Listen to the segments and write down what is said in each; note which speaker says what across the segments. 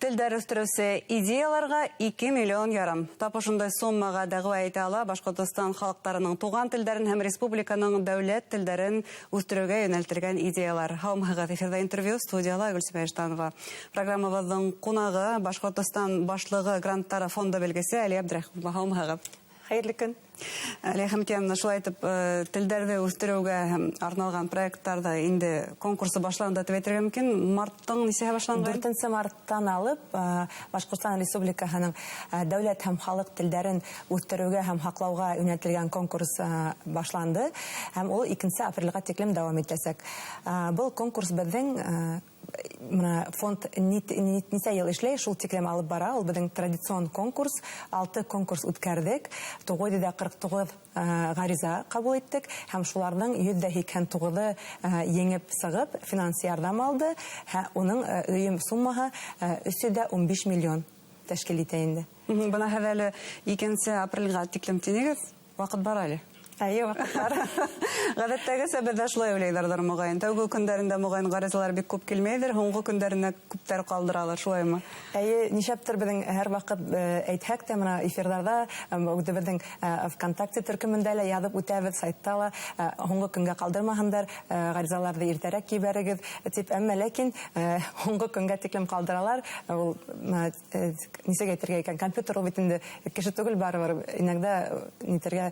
Speaker 1: Телдәр үҫтереүсе идеяларға 2,5 миллион. Тап ошондай суммаға дәғүә итә ала Башҡортостан халыҡтарының туған телдәрен һәм республиканың дәүләт телдәрен үҫтереүгә йүнәлтелгән идеялар. Һаумыһығыҙ, эфирҙа интервью, студияла Гөлсимә Иштанова. Программабыҙҙың ҡунағы Башҡортостан Башлығы гранттары фонды белгесе Әлиә Әбдрәхимова. Һаумыһығыҙ.
Speaker 2: Хәйерле көн.
Speaker 1: Әлиә Хәмитйәновна, шулай итеп, телдәрҙе үҫтереүгә арналған проекттарҙа инде конкурсы башланды тип әйтергә мөмкин. Марттың нисәһе башланған?
Speaker 2: 4 марттан алып Башҡортостан Республикаһының дәүләт һәм халыҡ телдәрен үҫтереүгә һәм һаҡлауға йүнәлтелгән конкурс башланды һәм ул 2 апрелгә тиклем дауам итәсәк. Был конкурс беҙҙең мына фонд нисә йыл эшләй, шул тиклем алып бара. Ул беҙҙең традицион конкурс. 6 конкурс үткәрҙек, 949 ғариза ҡабул иттек һәм шуларҙың 189-ы еңеп сығып финанс ярҙам алды. Уның өйөм суммаһы 315 миллион тәшкил итә инде.
Speaker 1: Бына һеҙ әле 2 апрелгә тиклем тинегеҙ, ваҡыт бар әле.
Speaker 2: Әйе, ваҡыт бар.
Speaker 1: Ғәҙәттәгесә беҙҙә шулай уйлайҙарҙыр моғайын. Тәүге көндәрендә моғайын ғаризалар бик күп килмәйҙер, һуңғы көндәренә күптәр ҡалдыралар, шулаймы?
Speaker 2: Әйе, нишләптер беҙҙең һәр ваҡыт әйтһәк тә, мына эфирҙарҙа, үҙебеҙҙең ВКонтакте төркөмөндә лә яҙып үтәбеҙ, сайтта ла, һуңғы көнгә ҡалдырмаһындар, ғаризаларҙы иртәрәк ебәрегеҙ тип, әммә ләкин һуңғы көнгә тиклем ҡалдыралар. Ул, нисек әйтергә икән, компьютер ул бит инде кеше түгел барыбер, иногда нитергә,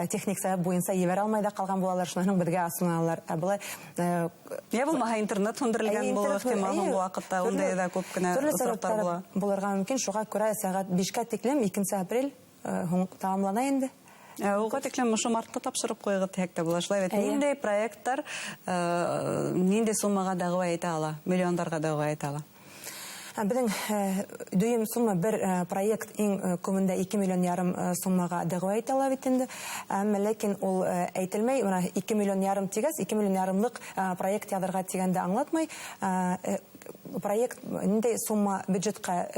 Speaker 2: техник сәбәп буйынса ебәрә алмай ҙа ҡалған булалар, шунан һуң беҙгә асыуналар. Ә былай,
Speaker 1: Йә булмаһа интернет һүндерелгән булыр ихтимал, һуңғы ваҡытта ундай ҙа күп кенә
Speaker 2: төрлө
Speaker 1: осраҡтар
Speaker 2: сәбәптәр
Speaker 1: була.
Speaker 2: Булырға мөмкин, шуға күрә сәғәт 5-кә тиклем 2 апрель һуң тамамлана инде.
Speaker 1: Уға тиклем ошо мартта тапшырып ҡуйығыҙ тиһәк тә була, шулай бит.
Speaker 2: Әйе.
Speaker 1: Ниндәй проекттар, ниндәй суммаға дәғүә итә ала, миллиондарға дәғүә итә ала?
Speaker 2: Беҙҙең дөйөм сумма бер проект иң күбендә 2,5 миллион суммаға дәғүә итә ала бит инде. Әммә ләкин ул әйтелмәй, бына 2,5 миллион тигәс, 2,5 миллион проект яҙырға тигәнде аңлатмай. Проект ниндәй сумма бюджетҡа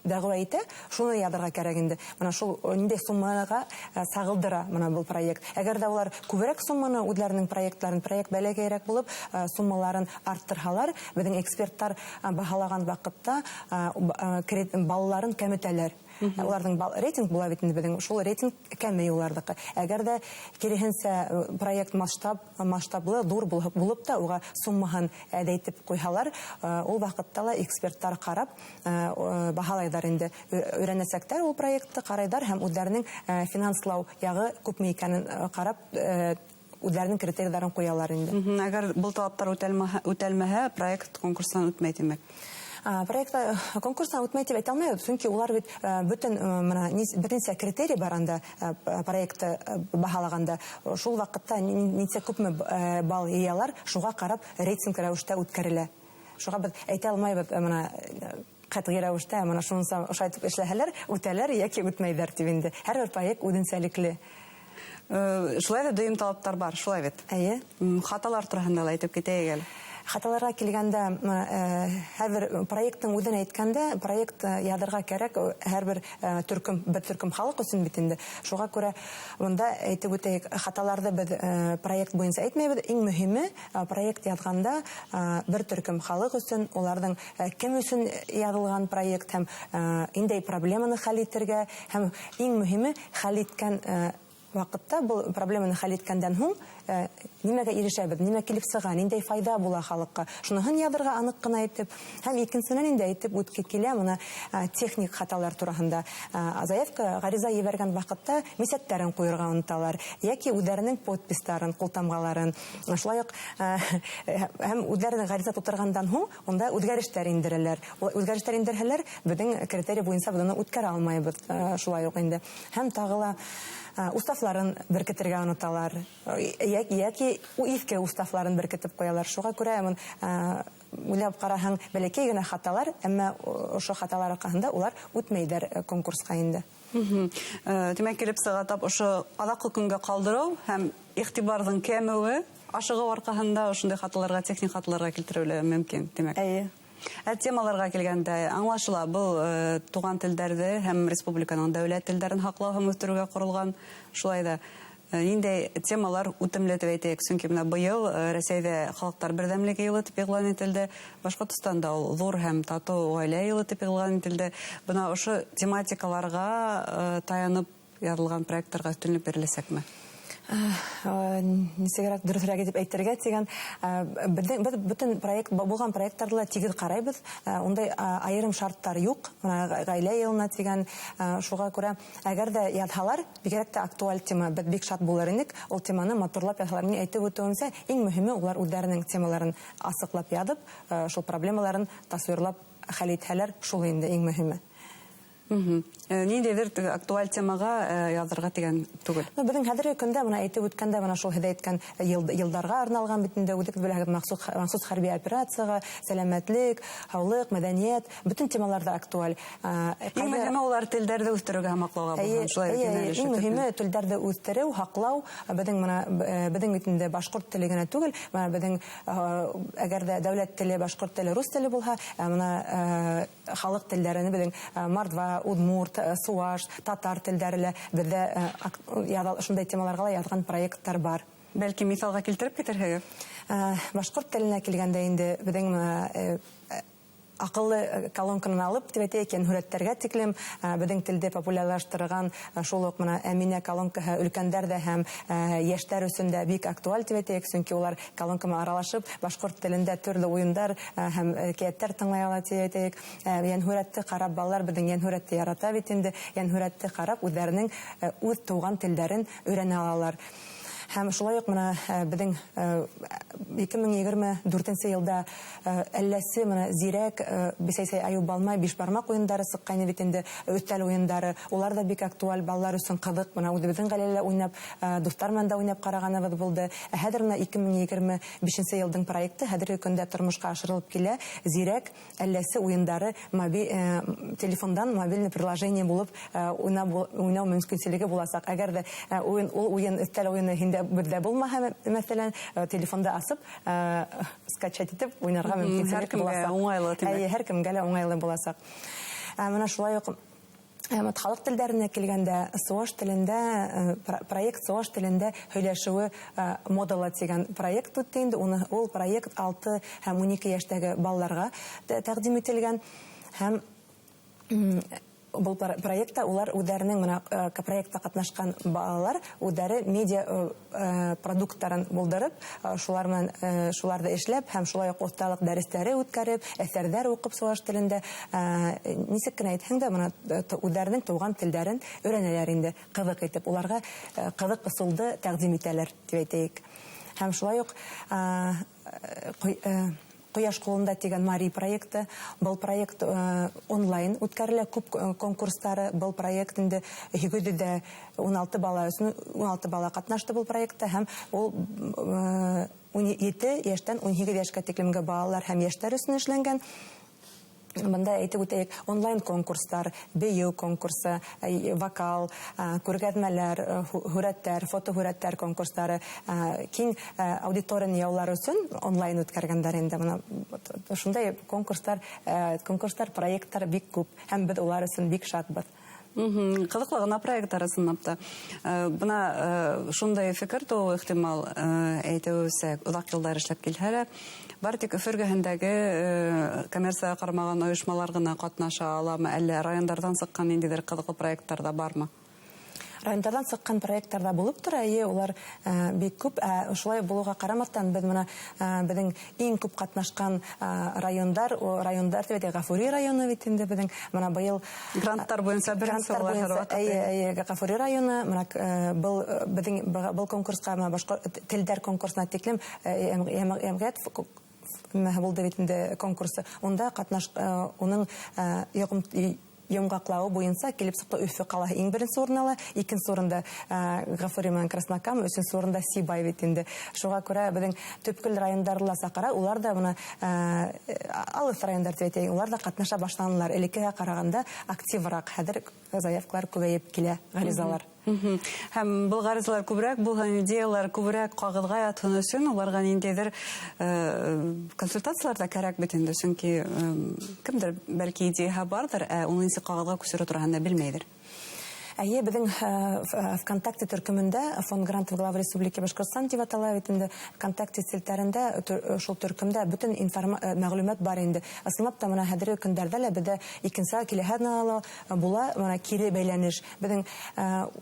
Speaker 2: дәғүә итә, шуны яҙырға кәрәк инде. Бына шул ниндәй суммаға сағылдыра бына был проект. Әгәр ҙә улар күберәк сумманы үҙҙәренең проектларын, проект бәләкәйерәк булып, суммаларын арттырһалар, беҙҙең эксперттар баһалаған ваҡытта, балларын кәметәләр. Уларҙың рейтинг була бит инде беҙҙең, шул рейтинг кәмей уларҙыҡы. Әгәр ҙә киреһенсә, проект масштаблы, ҙур булып та уға суммаһын әҙәйтеп ҡуйһалар, ул ваҡытта ла эксперттар ҡарап, баһалайҙар инде. Өйрәнәсәктәр ул проектты, ҡарайҙар һәм үҙҙәренең, финанслау яғы күпме икәнен, ҡарап, үҙҙәренең критерийҙарын ҡуялар инде.
Speaker 1: Әгәр был талаптар үтәлмәһә, проект конкурстан үтмәй тимәк.
Speaker 2: Проект конкурстан үтмәй тип әйтә алмайбыҙ, сөнки улар бит, бөтөн, мына, бер нисә критерий бар анда, проектты, баһалағанда. Шул ваҡытта нисә күпме, балл йыялар, шуға ҡарап рейтинг рәүештә үткәрелә. Шуға беҙ әйтә алмайбыҙ, мына, ҡәтғи рәүештә, мына шунса ошайтып эшләһәләр, үтәләр йәки үтмәйҙәр тип инде. Һәр бер проект үҙенсәлекле.
Speaker 1: Шулай ҙа дөйөм талаптар бар, шулай бит?
Speaker 2: Эйе.
Speaker 1: Хаталар тураһында ла әйтеп китәйек әле.
Speaker 2: Хаталарға килгәндә, һәр бер проекттың үҙен әйткәндә, проект яҙырға кәрәк, һәр бер, төркөм, бер төркөм халыҡ өсөн бит инде. Шуға күрә бында әйтеп үтәйек, хаталарҙы беҙ, проект буйынса әйтмәйбеҙ. Иң мөһиме, проект яҙғанда, бер төркөм халыҡ өсөн, уларҙың, кем өсөн яҙылған проект һәм, ниндәй проблеманы хәл итергә, һәм иң мөһиме, хәл иткән, ваҡытта был проблеманы хәл иткәндән һуң, нимәгә ирешәбеҙ, нимә килеп сыға, ниндәй файҙа була халыҡҡа, шуныһын яҙырға аныҡ ҡына итеп. Һәм икенсенән инде әйтеп үтке килә мына, техник хаталар тураһында. Заявка ғариза ебәргән ваҡытта мисәттәрен ҡуйырға оноталар, йәки үҙҙәренең подпистарын, ҡултамғаларын. Шулай уҡ, һәм үҙҙәренең ғариза тултырғандан һуң унда үҙгәрештәр индерәләр. Ул үҙгәрештәр индерһәләр, беҙҙең критерий буйынса беҙ уны үткәрә алмайбыҙ, шулай уҡ инде. Һәм тағы ла, уставларын беркетергә оноталар, йәки иҫке уставларын беркетеп ҡуялар. Шуға күрә, уйлап ҡараһаң, бәләкәй генә хаталар, әммә ошо хаталар арҡаһында улар үтмәйҙәр конкурсҡа инде.
Speaker 1: Тимәк, килеп сыға тап ошо аҙаҡҡы көнгә ҡалдырыу һәм иғтибарҙың кәмеүе ашығыу арҡаһында ошондай хаталарға, техник хаталарға килтереү мөмкин, тимәк.
Speaker 2: Эйе.
Speaker 1: Ә темаларға килгәндә, аңлашыла, был туған телдәрҙе һәм республиканың дәүләт телдәрен һаҡлау һәм үҫтереүгә ҡоролған, шулай ҙа Ниндәй темалар үтемле тип әйтәйек, сөнки менә быйыл Рәсәйҙә халыҡтар берҙәмлеге йылы тип иғлан ителде, Башҡортостанда ул ҙур һәм татыу ғаилә йылы тип иғлан ителде. Бына ошо тематикаларға таянып яҙылған проекттарға өҫтөнлөк биреләсәкме?
Speaker 2: Нисегерәк дөрөҫөрәк итеп әйтергә тигән, беҙ бөтөн проект булған проекттарҙы ла тигеҙ ҡарайбыҙ, ундай айырым шарттар юҡ, ғаилә йылына тигән, шуға күрә әгәр ҙә яҙһалар, бигерәк тә актуаль тема, беҙ бик шат булыр инек, ул теманы матурлап яҙһалар. Мин әйтеп үтеүемсә, иң мөһиме улар үҙҙәренең темаларын асыҡлап яҙып, шул проблемаларын тасвирлап хәл итһәләр, шул инде иң мөһиме.
Speaker 1: Ниндәйҙер актуаль темаға яҙырға тигән түгел.
Speaker 2: Беҙҙең хәҙерге көндә бына әйтеп үткәндә, бына шул һеҙ әйткән йылдарға арналған бит инде, үҙегеҙ беләһегеҙ, махсус хәрби операцияға, сәләмәтлек, һаулыҡ, мәҙәниәт, бөтөн темалар ҙа актуаль.
Speaker 1: Иң мөһиме улар телдәрҙе үҫтереүгә һәм һаҡлауға булған, шулай бит,
Speaker 2: Иң мөһиме телдәрҙе үҫтереү, һаҡлау. Беҙҙең бына, беҙҙең бит инде башҡорт теле генә түгел, бына беҙҙең, әгәр ҙә дәүләт теле башҡорт теле, рус теле булһа, бына халыҡ телдәрен беҙҙең мордва, удмурт, суаш, татар телдәре лә беҙҙә шундай темаларға ла яҙған проекттар бар.
Speaker 1: Бәлки миҫалға килтереп китерһегеҙ?
Speaker 2: Башҡорт теленә килгәндә инде беҙҙең аҡыллы колонканы алып, тип әйтәйек, йәнһүрәттәргә тиклем, беҙҙең телде популярлаштырған шул уҡ бына Әминә колонкаһы өлкәндәр ҙә һәм йәштәр өсөн дә бик актуаль тип әйтәйек, сөнки улар колонка менән аралашып, башҡорт телендә төрлө уйындар һәм әкиәттәр тыңлай ала тип әйтәйек. Йәнһүрәтте ҡарап, балалар беҙҙең йәнһүрәтте ярата бит инде, йәнһүрәтте ҡарап үҙҙәренең үҙ тыуған телдәрен өйрәнә алалар. Һәм шулай уҡ бына беҙҙең 2024 йылда әлләсе бына зирәк, бесәйсәй айыу балмай, биш бармаҡ уйындары сыҡҡайны бит инде, өҫтәл уйындары, улар ҙа бик актуаль, балалар өсөн ҡыҙыҡ. Бына үҙебеҙҙең ғаиләлә уйнап, дуҫтар менән дә уйнап ҡарағаныбыҙ булды. Ә хәҙер бына 2025 йылдың проекты хәҙерге көндә тормошҡа ашырылып килә. Зирәк әлләсе уйындары телефондан мобильный приложение булып, уйнау мөмкинселеге буласаҡ. Әгәр ҙә ул уйын, өҫтәл уйыны һиндә беҙҙә булмаһа, мәҫәлән, телефонда асып, скачать итеп уйнарға мөмкинселек
Speaker 1: Һәр кемгә
Speaker 2: буласаҡ.
Speaker 1: уңайлы, тимәк.
Speaker 2: Эйе, һәр кемгә лә уңайлы буласаҡ. Бына шулай уҡ, халыҡ телдәренә килгәндә, суаш телендә проект суаш телендә һөйләшеүе, модала тигән проект үтте инде. Ул проект 6 һәм 12 йәштәге балаларға тәҡдим ителгән. Һәм был проектта улар үҙҙәренең бына проектта ҡатнашҡан балалар үҙҙәре медиа продукттарын булдырып, шулар менән шуларҙы эшләп һәм шулай уҡ оҫталыҡ дәрестәре үткәреп, әҫәрҙәр уҡып суаш телендә, нисек кенә әйтһәң дә, бына үҙҙәренең тыуған телдәрен өйрәнәләр инде, ҡыҙыҡ итеп, уларға ҡыҙыҡ ысулды тәҡдим итәләр, тип әйтәйек. Һәм шулай уҡ Ҡояш ҡулында тигән Мари проекты. Был проект онлайн үткәрелә, күп конкурстары. Был проект инде һигеҙ йөҙ ҙә ун алты бала өсөн, ун алты бала ҡатнашты был проектта, һәм ул ун ете йәштән ун һигеҙ йәшкә тиклемге балалар һәм йәштәр өсөн эшләнгән. Бында әйтеп үтәйек, онлайн конкурстар, бейеү конкурсы, вокал, күргәҙмәләр, һүрәттәр, фотоһүрәттәр конкурстары, киң аудиторияны яулар өсөн онлайн үткәргәндәр инде. Бына шундай конкурстар, проекттар бик күп, һәм беҙ улар өсөн бик шатбыҙ.
Speaker 1: Ҡыҙыҡлы ғына проекттар ысынлап та. Бына шундай фекер тыуыуы ихтимал, әйтеүсә, оҙаҡ йылдар эшләп килһә лә, бары тик Өфө эргәһендәге коммерцияға ҡарамаған ойошмалар ғына ҡатнаша аламы, әллә райондарҙан сыҡҡан ниндәйҙер ҡыҙыҡлы проекттар ҙа бармы?
Speaker 2: Райондарҙан сыҡҡан проекттар ҙа булып тора, эйе, улар бик күп. Шулай булыуға ҡарамаҫтан, беҙ бына беҙҙең иң күп ҡатнашҡан райондар, о, райондар тип әйтәйек, Ғафури районы бит инде беҙҙең. Бына быйыл
Speaker 1: гранттар буйынса беренсе
Speaker 2: гранттар
Speaker 1: улар
Speaker 2: буйынса,
Speaker 1: һәр ваҡыт,
Speaker 2: эйе,
Speaker 1: эйе.
Speaker 2: эйе, Ғафури районы, бына был, беҙҙең был конкурсҡа, бына башҡа телдәр конкурсына тиклем йәмғиәт булды бит инде конкурсы. Унда ҡатнаш уның йомғаҡлауы буйынса килеп сыҡты Өфө ҡалаһы иң беренсе урын ала, икенсе урында Ғафури менән Краснокама, өсөнсө урында Сибай бит инде. Шуға күрә беҙҙең төпкөл райондарҙы ла саҡыра, улар ҙа бына алыҫ райондар тип әйтәйек, улар ҙа ҡатнаша башланылар. Элеккегә ҡарағанда активыраҡ хәҙер заявкалар күбәйеп килә, ғаризалар.
Speaker 1: Һәм был ғаризалар күберәк булһын, идеялар күберәк ҡағыҙға ятһын өсөн уларға ниндәйҙер консультациялар ҙа кәрәк бит инде, сөнки кемдер бәлки идеяһы барҙыр, ә уны нисек ҡағыҙға күсереү тураһында белмәйҙер.
Speaker 2: Әйе, беҙҙең ВКонтакте төркөмөндә Фонд грантов главы Республики Башҡортостан тип атала бит инде. ВКонтакте селтәрендә шул төркөмдә бөтөн мәғлүмәт бар инде. Ысынлап та, бына хәҙерге көндәрҙә лә беҙҙә икенсе киләһе аҙнала була бына кире бәйләнеш. Беҙҙең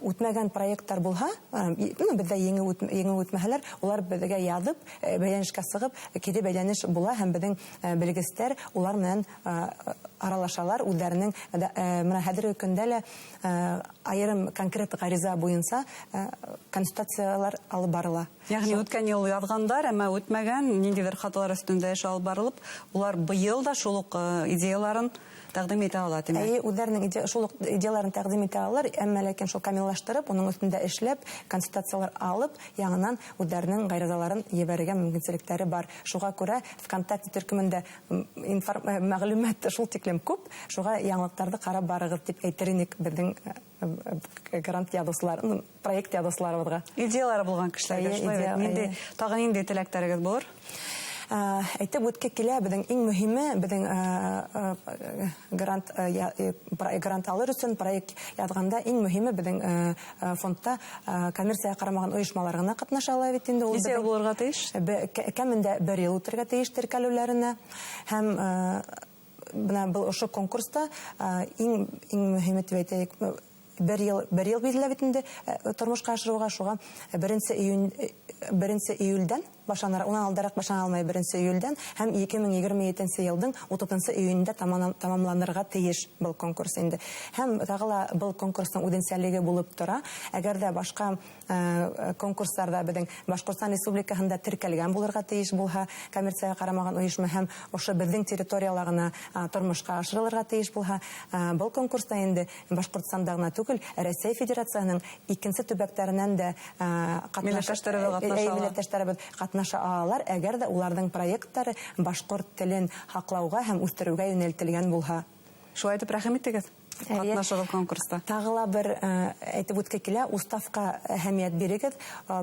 Speaker 2: үтмәгән проекттар булһа, беҙҙә еңеү үтмәһәләр, улар беҙгә яҙып, бәйләнешкә сығып, кире бәйләнеш була һәм беҙҙең белгестәр улар менән аралашалар, үҙҙәренең бына хәҙерге көндә лә айырым конкрет ғариза буйынса консультациялар алып барыла.
Speaker 1: Йәғни үткән йыл яҙғандар, әммә үтмәгән, ниндәйҙер хаталар өҫтөндә эш алып барылып, улар быйыл да шул уҡ идеяларын тәҡдим итә ала, тимәк.
Speaker 2: Әйе, үҙҙәренең шул уҡ идеяларын тәҡдим итә алалар, әммә ләкин шул камиллаштырып, уның өҫтөндә эшләп, консультациялар алып, яңынан үҙҙәренең ғаризаларын ебәрергә мөмкинселектәре бар. Шуға күрә ВКонтакте төркөмөндә мәғлүмәт шул тиклем күп, шуға яңылыҡтарҙы ҡарап барығыҙ тип әйтер инек беҙҙең грант яҙыусылар, проект яҙыусыларыбыҙға.
Speaker 1: Идеялары булған кешеләргә шулай бит. Ниндәй, тағы ниндәй теләктәрегеҙ булыр?
Speaker 2: Әйтеп үтке килә, беҙҙең иң мөһиме, беҙҙең грант алыр өсөн проект яҙғанда иң мөһиме беҙҙең фондта коммерцияға ҡарамаған ойошмалар ғына ҡатнаша ала бит инде.
Speaker 1: Нисә йыл булырға тейеш?
Speaker 2: Кәмендә бер йыл үтергә тейеш теркәлеүләренә. Һәм бына был ошо конкурста иң мөһиме тип әйтәйек, бер йыл бирелә бит инде тормошҡа ашырыуға, шуға 1 июлдән башланыр, унан алдараҡ башлана алмай, 1 июлдән һәм 2027 йылдың 30 июнендә тамамланырға тейеш был конкурс инде. Һәм тағы ла был конкурстың үҙенсәлеге булып тора. Әгәр ҙә башҡа конкурстарҙа беҙҙең Башҡортостан Республикаһында теркәлгән булырға тейеш булһа, коммерцияға ҡарамаған ойошма һәм ошо беҙҙең территорияла ғына тормошҡа ашырылырға тейеш булһа, был конкурста инде Башҡортостанда ғына түгел, Рәсәй Федерацияһының икенсе төбәктәренән дә милләттәштәребеҙ ҡатнаша алалар, әгәр ҙә уларҙың проекттары башҡорт телен һаҡлауға һәм үҫтереүгә йүнәлтелгән булһа.
Speaker 1: Шулай итеп, рәхим итегеҙ ҡатнашығыҙ конкурста.
Speaker 2: Тағы ла бер әйтеп үтке килә, уставҡа әһәмиәт бирегеҙ.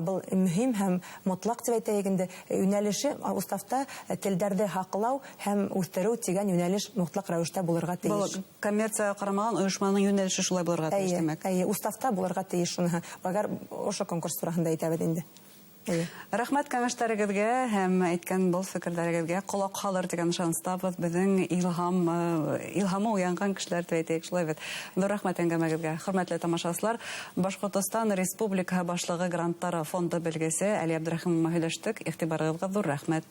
Speaker 2: Был мөһим һәм мотлаҡ тип әйтәйек инде. Йүнәлеше уставта телдәрҙе һаҡлау һәм үҫтереү тигән йүнәлеш мотлаҡ рәүештә булырға тейеш.
Speaker 1: Был коммерцияға ҡарамаған ойошманың йүнәлеше шулай булырға тейеш, тимәк.
Speaker 2: Әйе, уставта булырға тейеш шуныһы. Әгәр ошо конкурс тураһында әйтәбеҙ инде.
Speaker 1: Рәхмәт кәңәштәрегеҙгә һәм әйткән был фекерҙәрегеҙгә ҡолаҡ һалыр тигән ышаныстабыҙ. Беҙҙең илһамы уянған кешеләр тип әйтәйек, шулай бит. Ҙур рәхмәт әңгәмәгеҙгә. Хөрмәтле тамашасылар, Башҡортостан Республикаһы Башлығы гранттары фонды белгесе Әлиә Әбдрәхимова һөйләштек. Иғтибарығыҙға ҙур рәхмәт.